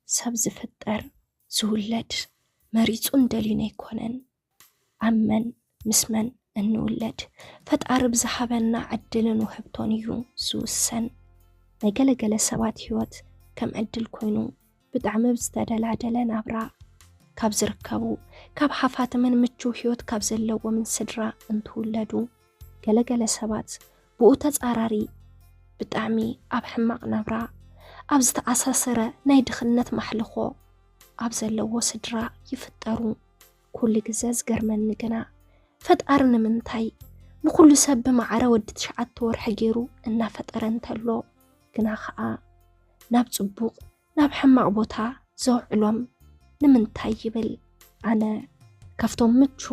ሰብ ዝፍጠር፣ ዝውለድ፣ መሪጹን ደልዩን ኣይኮነን። ኣብ መን ምስ መን እንውለድ፣ ፈጣሪ ብዝሃበና ዕድልን ውህብቶን እዩ ዝውሰን። ናይ ገለገለ ሰባት ህይወት ከም ዕድል ኮይኑ፣ ብጣዕሚ ብዝተደላደለ ናብራ ካብ ዝርከቡ፣ ካብ ሃፋትምን ምቹው ህይወት ካብ ዘለዎምን ስድራ እንትውለዱ፣ ገለገለ ሰባት ብኡ ተጻራሪ ብጣዕሚ ኣብ ሕማቕ ናብራ፣ ኣብ ዝተኣሳሰረ ናይ ድኽነት ማሕልኾ ኣብ ዘለዎ ስድራ ይፍጠሩ። ኩሉ ግዘ ዝገርመኒ ግና፣ ፈጣሪ ንምንታይ ንኹሉ ሰብ ብማዕረ ወዲ ትሽዓተ ወርሒ ገይሩ እናፈጠረ እንተሎ፣ ግና ኸኣ ናብ ጽቡቕ ናብ ሕማቕ ቦታ ዘውዕሎም ንምንታይ ይብል? ኣነ ካብቶም ምቹ፣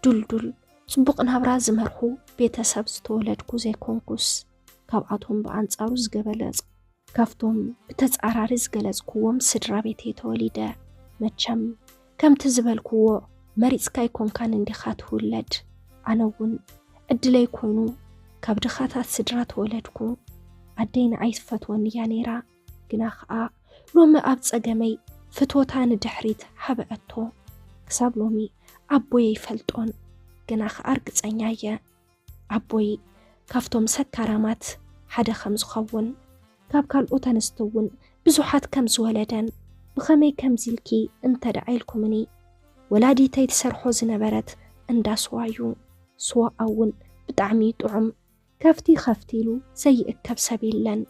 ዱልዱል፣ ጽቡቕ ናብራ ዝመርሑ ቤተሰብ ዝተወለድኩ ዘይኮንኩስ፣ ካብኣቶም ብኣንጻሩ ዝገበለጽ፣ ካብቶም ብተጻራሪ ዝገለጽኩዎም ስድራ ቤተይ ተወሊደ። መቸም ከምቲ ዝበልክዎ፣ መሪጽካ ኣይኮንካን እንዲኻ ትውለድ። ኣነ እውን ዕድለይ ኮይኑ ካብ ድኻታት ስድራ ተወለድኩ። ኣደይ ንዓይ ትፈትወኒ እያ ነይራ፣ ግና ኸኣ ሎሚ ኣብ ጸገመይ ፍትወታ ንድሕሪት ሃበአቶ። ክሳብ ሎሚ ኣቦይ ኣይፈልጦን፣ ግና ኸኣ ርግጸኛ እየ ኣቦይ ካብቶም ሰካራማት ሓደ ከም ዝኸውን፣ ካብ ካልኦት ኣንስቲ እውን ብዙሓት ከም ዝወለደን፣ ብኸመይ ከምዚ ኢልኪ እንተ ደኣ ኢልኩምኒ፣ ወላዲተይ ትሰርሖ ዝነበረት እንዳ ስዋ እዩ። ስዋኣ እውን ብጣዕሚ ጥዑም፣ ከፍቲ ከፍቲ ኢሉ ዘይእከብ ሰብ የለን።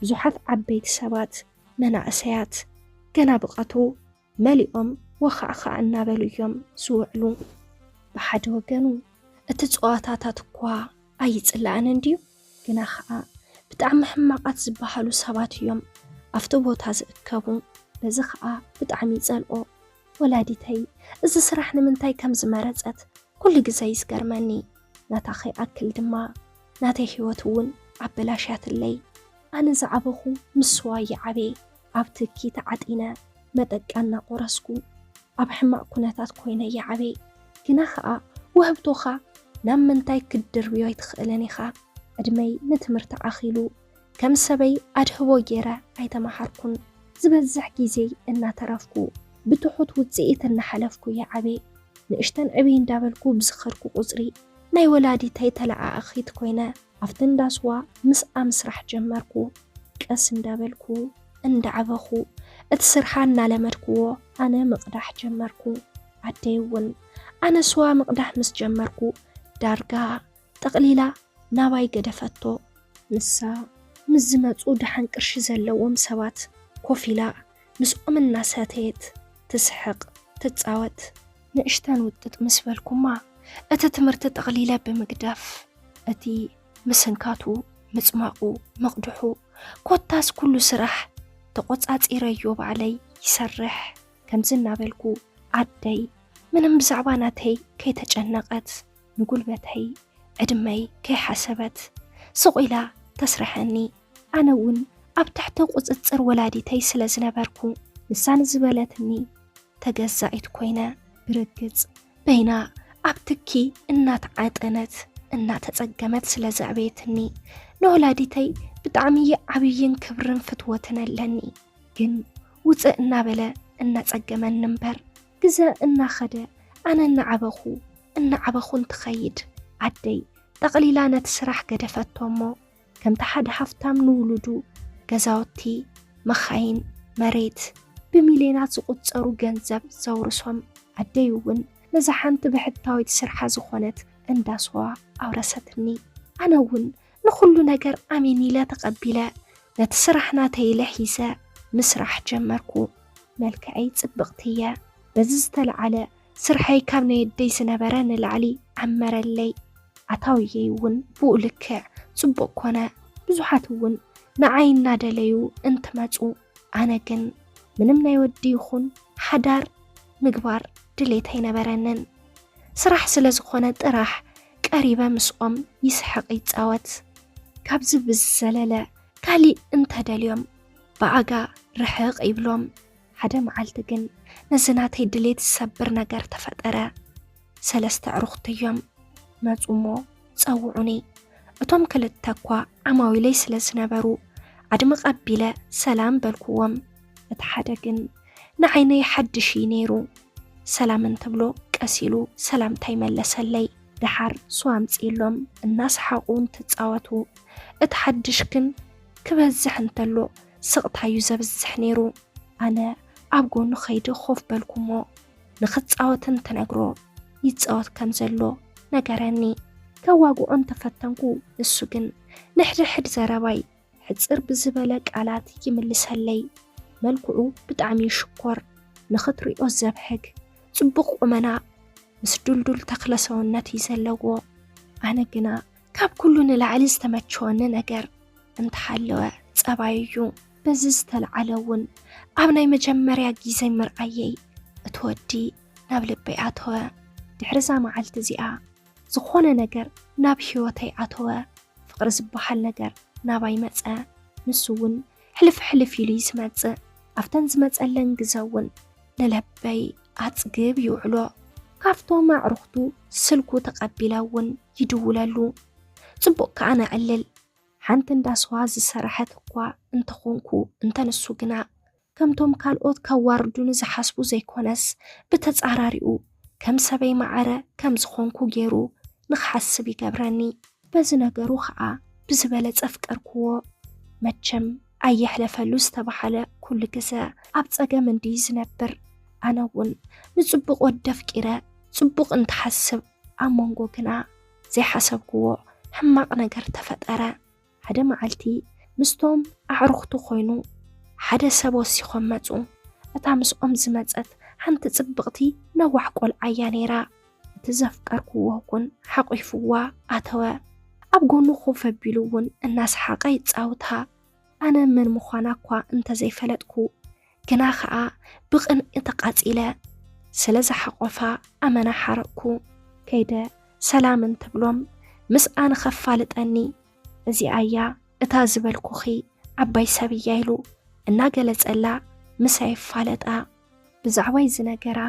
ብዙሓት ዓበይቲ ሰባት፣ መናእሰያት ገና ብቐትሩ መሊኦም ወኻዕኻዕ እናበሉ እዮም ዝውዕሉ። ብሓደ ወገኑ እቲ ጸዋታታት እኳ ኣይጽላእን እንድዩ፣ ግና ኸኣ ብጣዕሚ ሕማቓት ዝበሃሉ ሰባት እዮም ኣብቲ ቦታ ዝእከቡ። በዚ ኸኣ ብጣዕሚ ይጸልኦ። ወላዲተይ እዚ ስራሕ ንምንታይ ከም ዝመረጸት ኩሉ ግዘ እዩ ዝገርመኒ። ናታ ከይኣክል ድማ ናተይ ህይወት እውን ኣበላሽያትለይ። ኣነ ዝዓበኹ ምስ ስዋ እየ ዓብየ። ኣብ ትኪ ተዓጢነ መጠቃ እናቆረስኩ ኣብ ሕማቕ ኩነታት ኮይነ እየ ዓብየ። ግና ኸኣ ውህብቶኻ ናብ ምንታይ ክትድርብዮ ኣይትኽእልን ኢኻ። ዕድመይ ንትምህርቲ ዓኺሉ ከም ሰበይ ኣድህቦ ገይረ ኣይተማሃርኩን። ዝበዝሕ ግዜይ እናተረፍኩ ብትሑት ውጽኢት እናሓለፍኩ እየ ዓብየ። ንእሽተን ዕብይ እንዳበልኩ ብዝኸድኩ ቁጽሪ ናይ ወላዲተይ ተለኣኣኺት ኮይነ ኣብቲ እንዳ ስዋ ምስኣ ምስራሕ ጀመርኩ። ቀስ እንዳበልኩ እንዳዓበኹ እቲ ስርሓ እናለመድክዎ ኣነ ምቕዳሕ ጀመርኩ። ኣደይ እውን ኣነ ስዋ ምቕዳሕ ምስ ጀመርኩ ዳርጋ ጠቕሊላ ናባይ ገደፈቶ። ንሳ ምስ ዝመጹ ደሓን ቅርሺ ዘለዎም ሰባት ኮፍ ኢላ ምስኦም እናሰተየት ትስሕቕ ትጻወት። ንእሽተን ውጥጥ ምስ በልኩማ እቲ ትምህርቲ ጠቕሊለ ብምግዳፍ እቲ ምስንካቱ፣ ምጽማቑ፣ ምቕድሑ፣ ኮታስ ኩሉ ስራሕ ተቖጻጺረዮ ባዕለይ ይሰርሕ። ከምዚ እናበልኩ ኣደይ ምንም ብዛዕባ ናተይ ከይተጨነቐት፣ ንጉልበተይ ዕድመይ ከይሓሰበት ስቕ ኢላ ተስርሐኒ። ኣነ እውን ኣብ ትሕቲ ቁጽጽር ወላዲተይ ስለ ዝነበርኩ፣ ንሳ ንዝበለትኒ ተገዛኢት ኮይነ ብርግጽ በይና ኣብ ትኪ እናተዓጠነት እናተጸገመት ስለ ዘዕበየትኒ፣ ንወላዲተይ ብጣዕሚ ዓብይን ክብርን ፍትወትን ኣለኒ። ግን ውጽእ እናበለ እናጸገመኒ እምበር፣ ግዘ እናኸደ ኣነ እናዓበኹ እናዓበኹ እንትኸይድ፣ ኣደይ ጠቕሊላ ነቲ ስራሕ ገደፈቶ እሞ፣ ከምቲ ሓደ ሃፍታም ንውሉዱ ገዛውቲ፣ መኻይን፣ መሬት፣ ብሚልዮናት ዝቑጸሩ ገንዘብ ዘውርሶም፣ ኣደይ እውን ነዛ ሓንቲ ብሕታዊት ስርሓ ዝኾነት እንዳ ስዋ ኣውረሰትኒ። ኣነ እውን ንኹሉ ነገር ኣሜን ኢለ ተቐቢለ፣ ነቲ ስራሕ ናተይ ኢለ ሒዘ ምስራሕ ጀመርኩ። መልክዐይ ጽብቕቲ እየ። በዚ ዝተለዓለ ስርሐይ ካብ ናይ ኣደይ ዝነበረ ንላዕሊ ዓመረለይ። ኣታውየይ እውን ብኡ ልክዕ ጽቡቕ ኮነ። ብዙሓት እውን ንዓይ እናደለዩ እንትመጹ፣ ኣነ ግን ምንም ናይ ወዲ ይኹን ሓዳር ምግባር ድሌት ኣይነበረንን። ስራሕ ስለ ዝኾነ ጥራሕ ቀሪበ ምስኦም ይስሕቕ ይጻወት። ካብዚ ብዝዘለለ ካሊእ እንተደልዮም ብኣጋ ርሕቕ ይብሎም። ሓደ መዓልቲ ግን ነዚ ናተይ ድሌት ዝሰብር ነገር ተፈጠረ። ሰለስተ ኣዕሩኽቲ እዮም መጹ እሞ ጸውዑኒ። እቶም ክልተ እኳ ዓማዊለይ ስለ ዝነበሩ፣ ዓድሚ ቀቢለ ሰላም በልኩዎም። እቲ ሓደ ግን ንዓይነይ ሓድሽ እዩ ነይሩ። ሰላም እንትብሎ ቀስ ኢሉ ሰላምታ ይመለሰለይ። ደሓር ስዋ ኣምፅእሎም እናሰሓቑ እንትፃወቱ፣ እቲ ሓድሽ ግን ክበዝሕ እንተሎ ስቕታ እዩ ዘብዝሕ ነይሩ። ኣነ ኣብ ጎኑ ከይደ ኮፍ በልኩሞ ንኽፃወት እንትነግሮ ይፃወት ከም ዘሎ ነገረኒ። ከዋግዖ እንተፈተንኩ ንሱ ግን ንሕድሕድ ዘረባይ ሕጽር ብዝበለ ቃላት ይምልሰለይ። መልክዑ ብጣዕሚ እዩ ሽኮር፣ ንኽትሪኦ ዘብህግ፣ ጽቡቕ ቁመና ምስ ዱልዱል ተኽለ ሰውነት እዩ ዘለዎ። ኣነ ግና ካብ ኩሉ ንላዕሊ ዝተመቸወኒ ነገር እንተሃለወ ጸባዩ እዩ። በዚ ዝተለዓለ እውን ኣብ ናይ መጀመርያ ግዜ ምርኣየይ እቲ ወዲ ናብ ልበይ ኣተወ። ድሕሪ እዛ መዓልቲ እዚኣ ዝኾነ ነገር ናብ ህይወተይ ኣተወ። ፍቕሪ ዝበሃል ነገር ናባይ መጸ። ንሱ እውን ሕልፍ ሕልፍ ኢሉ እዩ ዝመጽእ። ኣብተን ዝመጸለን ግዘ እውን ንለበይ ኣጽግብ ይውዕሎ። ካብቶም ኣዕሩኽቱ ስልኩ ተቐቢለ እውን ይድውለሉ። ጽቡቕ ከኣ ነዕልል። ሓንቲ እንዳ ስዋ ዝሰራሐት እኳ እንተኾንኩ፣ እንተ ንሱ ግና ከምቶም ካልኦት ከዋርዱኒ ዝሓስቡ ዘይኮነስ፣ ብተጻራሪኡ ከም ሰበይ ማዕረ ከም ዝኾንኩ ገይሩ ንኽሓስብ ይገብረኒ። በዚ ነገሩ ኸኣ ብዝበለጸ ኣፍቀርክዎ። መቸም ኣየሕለፈሉ ዝተባህለ ኩሉ ግዘ ኣብ ጸገም እንድዩ ዝነብር። ኣነ እውን ንጽቡቕ ወዲ ኣፍቂረ ጽቡቕ እንትሓስብ፣ ኣብ መንጎ ግና ዘይሓሰብክዎ ሕማቕ ነገር ተፈጠረ። ሓደ መዓልቲ ምስቶም ኣዕሩኽቱ ኮይኑ ሓደ ሰብ ወሲኾም መጹ። እታ ምስኦም ዝመጸት ሓንቲ ጽብቕቲ ነዋሕ ቆልዓ እያ ነይራ። እቲ ዘፍቀርክዎ እውን ሓቂፍዋ ኣተወ። ኣብ ጎኑ ኮፍ ኣቢሉ እውን እናሰሓቐ ይጻውታ። ኣነ መን ምዃና እኳ እንተዘይፈለጥኩ፣ ግና ኸኣ ብቕንኢ ተቓጺለ። ስለ ዝሓቖፋ ኣመና ሓረቕኩ። ከይደ ሰላም እንትብሎም፣ ምስኣ ንኸፋልጠኒ፣ "እዚኣ እያ እታ ዝበልኩኺ ዓባይ ሰብ እያ" ኢሉ እናገለጸላ ምሳይ ኣፋለጣ። ብዛዕባይ ዝነገራ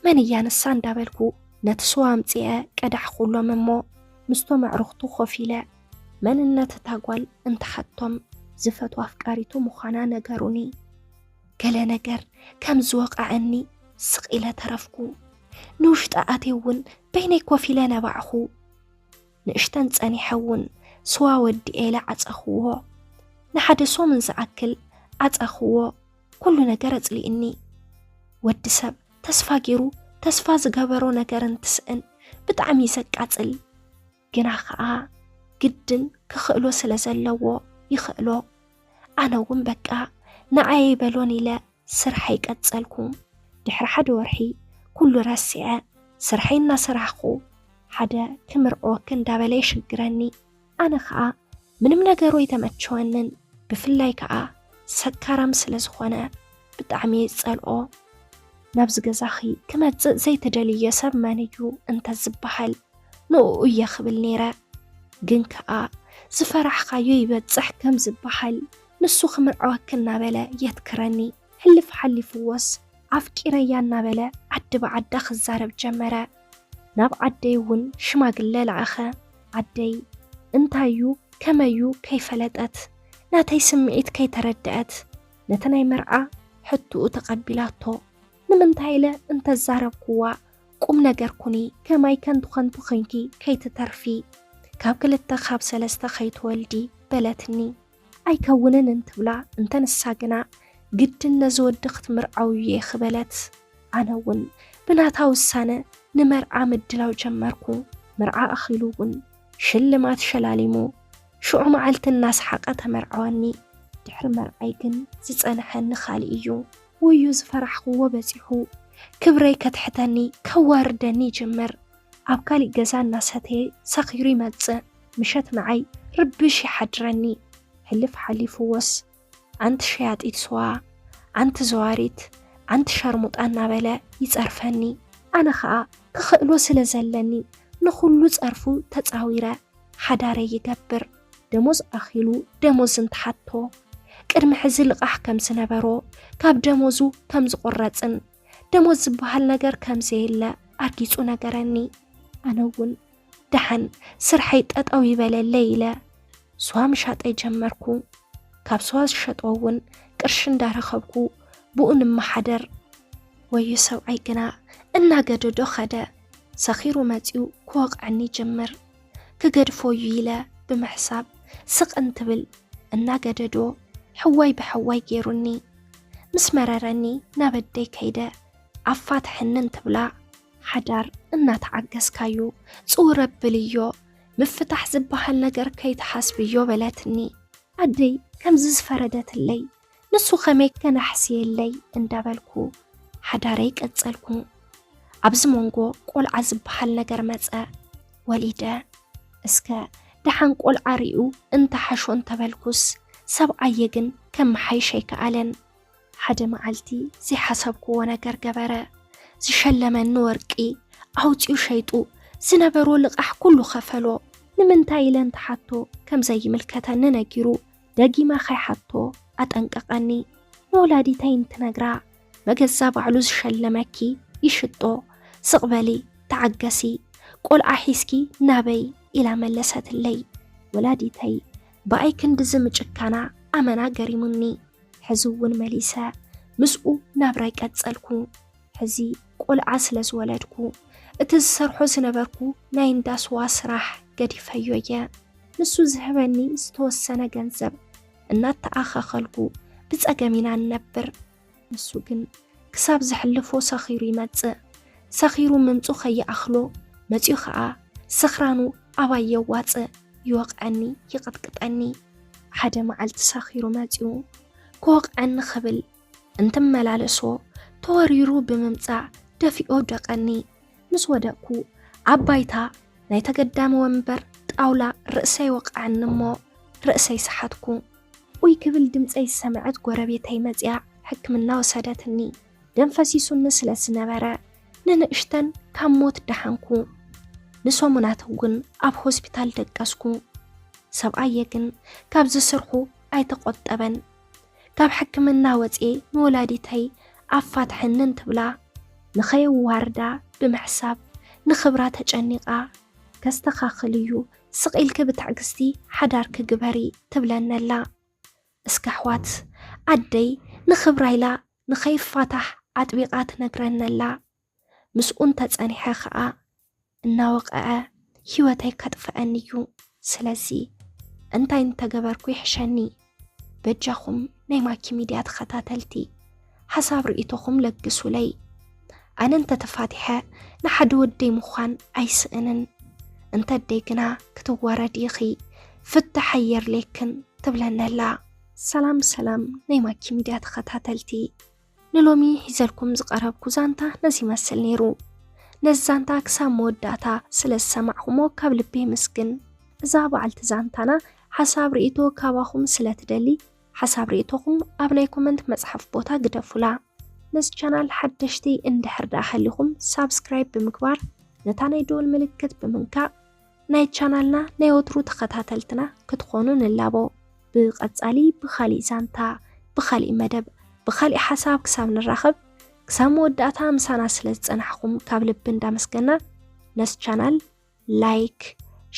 መን እያ ንሳ እንዳበልኩ፣ ነቲ ስዋ ኣምጺኤ ቀዳሕኩሎም እሞ፣ ምስቶም ኣዕሩኽቱ ኮፍ ኢለ መንነት እታ ጓል እንትሓቶም፣ ዝፈትዋ ኣፍቃሪቱ ምዃና ነገሩኒ። ገለ ነገር ከም ዝወቕዐኒ ስቕ ኢለ ተረፍኩ። ንውሽጢ ኣትየ እውን በይነይ ኮፍ ኢለ ነባዕኹ። ንእሽተን ጸኒሐ እውን ስዋ ወዲኤ ኢለ ዓጸኽዎ። ንሓደ ሰሙን ዝኣክል ዓጸኽዎ። ኩሉ ነገር ኣጽሊእኒ። ወዲ ሰብ ተስፋ ገይሩ ተስፋ ዝገበሮ ነገር እንትስእን ብጣዕሚ እዩ ዘቃጽል። ግና ኸኣ ግድን ክኽእሎ ስለ ዘለዎ ይኽእሎ። ኣነ እውን በቃ ንዓይ በሎን ኢለ ስርሐይ ቀጸልኩ። ድሕሪ ሓደ ወርሒ ኩሉ ረሲዐ ስርሐይ እናሰራሕኹ፣ ሓደ ክምርዕወኪ እንዳበለ የሽግረኒ። ኣነ ኸኣ ምንም ነገሩ ኣይተመቸወንን። ብፍላይ ከኣ ሰካራም ስለ ዝኾነ ብጣዕሚ እየ ዝጸልኦ። ናብዚ ገዛኺ ክመጽእ ዘይትደልዮ ሰብ መን እዩ እንተ ዝበሃል፣ ንእኡ እየ ክብል ነይረ። ግን ከኣ ዝፈራሕኻዮ ይበጽሕ ከም ዝበሃል፣ ንሱ ክምርዐወኪ እናበለ የትክረኒ። ሕልፍ ሓሊፍዎስ ኣፍቂረያ እናበለ ዓዲ ብዓዳ ክዛረብ ጀመረ። ናብ ዓደይ እውን ሽማግለ ለኣኸ። ዓደይ እንታይ እዩ ከመይ እዩ ከይፈለጠት፣ ናተይ ስምዒት ከይተረድአት፣ ነቲ ናይ መርዓ ሕቶኡ ተቐቢላቶ። ንምንታይ ኢለ እንተዛረብክዋ፣ ቁም ነገር ኩኒ፣ ከማይ ከንቱ ከንቱ ኮይንኪ ከይትተርፊ፣ ካብ ክልተ ካብ ሰለስተ ከይትወልዲ በለትኒ። ኣይከውንን እንትብላ፣ እንተ ንሳ ግና ግድን ነዚ ወዲ ክትምርዓው እየ ክበለት፣ ኣነ እውን ብናታ ውሳነ ንመርዓ ምድላው ጀመርኩ። መርዓ ኣኺሉ እውን ሽልማት ሸላሊሙ፣ ሽዑ መዓልቲ እናሰሓቐ ተመርዓወኒ። ድሕሪ መርዓይ ግን ዝጸንሐኒ ካልእ እዩ። ወዮ ዝፈራሕክዎ በጺሑ፣ ክብረይ ከትሕተኒ፣ ከዋርደኒ ይጅምር። ኣብ ካሊእ ገዛ እናሰተየ ሰኺሩ ይመጽእ። ምሸት ንዓይ ርብሽ ይሓድረኒ። ሕልፍ ሓሊፍዎስ፣ "ኣንቲ ሸያጢት ስዋ፣ ኣንቲ ዘዋሪት፣ ኣንቲ ሸርሙጣ" እናበለ ይጸርፈኒ። ኣነ ኸኣ ክኽእሎ ስለ ዘለኒ ንኹሉ ጸርፉ ተጻዊረ ሓዳረይ ይገብር። ደሞዝ ኣኺሉ ደሞዝ እንትሓቶ፣ ቅድሚ ሕዚ ልቓሕ ከም ዝነበሮ፣ ካብ ደሞዙ ከም ዝቑረጽን ደሞዝ ዝበሃል ነገር ከም ዘየለ ኣርጊጹ ነገረኒ። ኣነ እውን ደሓን ስርሐይ ጠጠው ይበለለይ ኢለ ስዋ ምሻጠይ ጀመርኩ። ካብ ስዋ ዝሸጦ እውን ቅርሺ እንዳረኸብኩ ብኡ ንመሓደር። ወዮ ሰብኣይ ግና እናገደዶ ኸደ። ሰኺሩ መጺኡ ክወቕዐኒ ይጅምር። ክገድፎ እዩ ኢለ ብምሕሳብ ስቕ እንትብል እናገደዶ ሕዋይ ብሕዋይ ገይሩኒ። ምስ መረረኒ ናብ ኣደይ ከይደ ኣፋትሐኒ እንትብላ ሓዳር እናተዓገስካዩ ጽውር ኣብልዮ፣ ምፍታሕ ዝበሃል ነገር ከይትሓስብዮ በለትኒ። ኣደይ ከምዚ ዝፈረደትለይ ንሱ ከመይ ከናሕስየለይ እንዳበልኩ ሓዳረይ ቀጸልኩ። ኣብዚ መንጎ ቆልዓ ዝበሃል ነገር መጸ። ወሊደ። እስከ ደሓን ቆልዓ ሪኡ እንተሓሾ እንተበልኩስ፣ ሰብኣየ ግን ከመሓይሽ ኣይከኣለን። ሓደ መዓልቲ ዘይሓሰብክዎ ነገር ገበረ። ዝሸለመኒ ወርቂ ኣውጺኡ ሸይጡ ዝነበሮ ልቓሕ ኩሉ ከፈሎ። ንምንታይ ኢለ እንትሓቶ ከም ዘይምልከተኒ ነጊሩ ደጊመ ከይሓቶ ኣጠንቀቐኒ። ንወላዲተይ እንትነግራ መገዛ ባዕሉ ዝሸለመኪ ይሽጦ፣ ስቕ በሊ፣ ተዓገሲ፣ ቆልዓ ሒዝኪ ናበይ ኢላ መለሰትለይ። ወላዲተይ ብኣይ ክንድዚ ምጭካና ኣመና ገሪሙኒ። ሕዚ እውን መሊሰ ምስኡ ናብራይ ቀጸልኩ። ሕዚ ቆልዓ ስለ ዝወለድኩ እቲ ዝሰርሖ ዝነበርኩ ናይ እንዳ ስዋ ስራሕ ገዲፈዮ እየ። ንሱ ዝህበኒ ዝተወሰነ ገንዘብ እናተኣኻኸልኩ ብጸገም ኢና ንነብር። ንሱ ግን ክሳብ ዘሕልፎ ሰኺሩ ይመጽእ። ሰኺሩ ምምጹ ከይኣኽሎ መጺኡ ኸኣ ስኽራኑ ኣባይ የዋጽእ፣ ይወቕዐኒ፣ ይቕጥቅጠኒ። ሓደ መዓልቲ ሰኺሩ መጺኡ ክወቕዐኒ ክብል እንትመላለሶ ተወሪሩ ብምምጻእ ደፊኦ ደቐኒ። ምስ ወደቕኩ ኣብ ባይታ ናይ ተገዳሚ ወንበር ጣውላ ርእሰይ ወቕዐኒ እሞ ርእሰይ ሰሓትኩ። ኡይ ክብል ድምጸይ ዝሰምዐት ጎረቤተይ መጺኣ ሕክምና ወሰደትኒ። ደም ፈሲሱኒ ስለ ዝነበረ ንንእሽተን ካብ ሞት ደሓንኩ። ንሰሙናት እውን ኣብ ሆስፒታል ደቀስኩ። ሰብኣየ ግን ካብዚ ስርሑ ኣይተቖጠበን። ካብ ሕክምና ወጽኤ ንወላዲተይ ኣፋትሐኒ እንትብላ ንኸየዋርዳ ብምሕሳብ ንኽብራ ተጨኒቓ ከስተኻኽል እዩ ስቕ ኢልኪ ብትዕግስቲ ሓዳርኪ ግበሪ ትብለኒ ኣላ። እስከ ኣሕዋት ኣደይ ንኽብራ ኢላ ንኸይፋታሕ ኣጥቢቓ ትነግረኒ ኣላ። ምስኡ እንተጸኒሐ ኸኣ እናወቕዐ ህይወተይ ከጥፍኣኒ እዩ። ስለዚ እንታይ እንተገበርኩ ይሕሸኒ? በጃኹም ናይ ማኪ ሚድያ ተኸታተልቲ ሓሳብ ርእይቶኹም ለግሱለይ። ኣነ እንተተፋቲሐ ንሓደ ወደይ ምዃን ኣይስእንን። እንተ ኣደይ ግና ክትዋረዲ ኢኺ ፍታሕ ኣየርሌክን ትብለኒ ኣላ። ሰላም ሰላም ናይ ማኪ ሚድያ ተኸታተልቲ፣ ንሎሚ ሒዘልኩም ዝቐረብኩ ዛንታ ነዚ ይመስል ነይሩ። ነዚ ዛንታ ክሳብ መወዳእታ ስለ ዝሰማዕኹሞ ካብ ልቢ የመስግን። እዛ በዓልቲ ዛንታና ሓሳብ ርእይቶ ካባኹም ስለ ትደሊ ሓሳብ ርእይቶኹም ኣብ ናይ ኮመንት መጽሓፍ ቦታ ግደፉላ። ነዚ ቻናል ሓደሽቲ እንድሕር ደኣ ሃሊኹም ሳብስክራይብ ብምግባር ነታ ናይ ደወል ምልክት ብምንካእ ናይ ቻናልና ናይ ወትሩ ተኸታተልትና ክትኾኑ ንላቦ። ብቐጻሊ ብኻሊእ ዛንታ፣ ብኻሊእ መደብ፣ ብኻሊእ ሓሳብ ክሳብ ንራኸብ፣ ክሳብ መወዳእታ ምሳና ስለ ዝጸናሕኹም ካብ ልቢ እንዳመስገና፣ ነዚ ቻናል ላይክ፣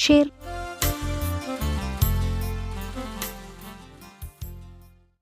ሼር፣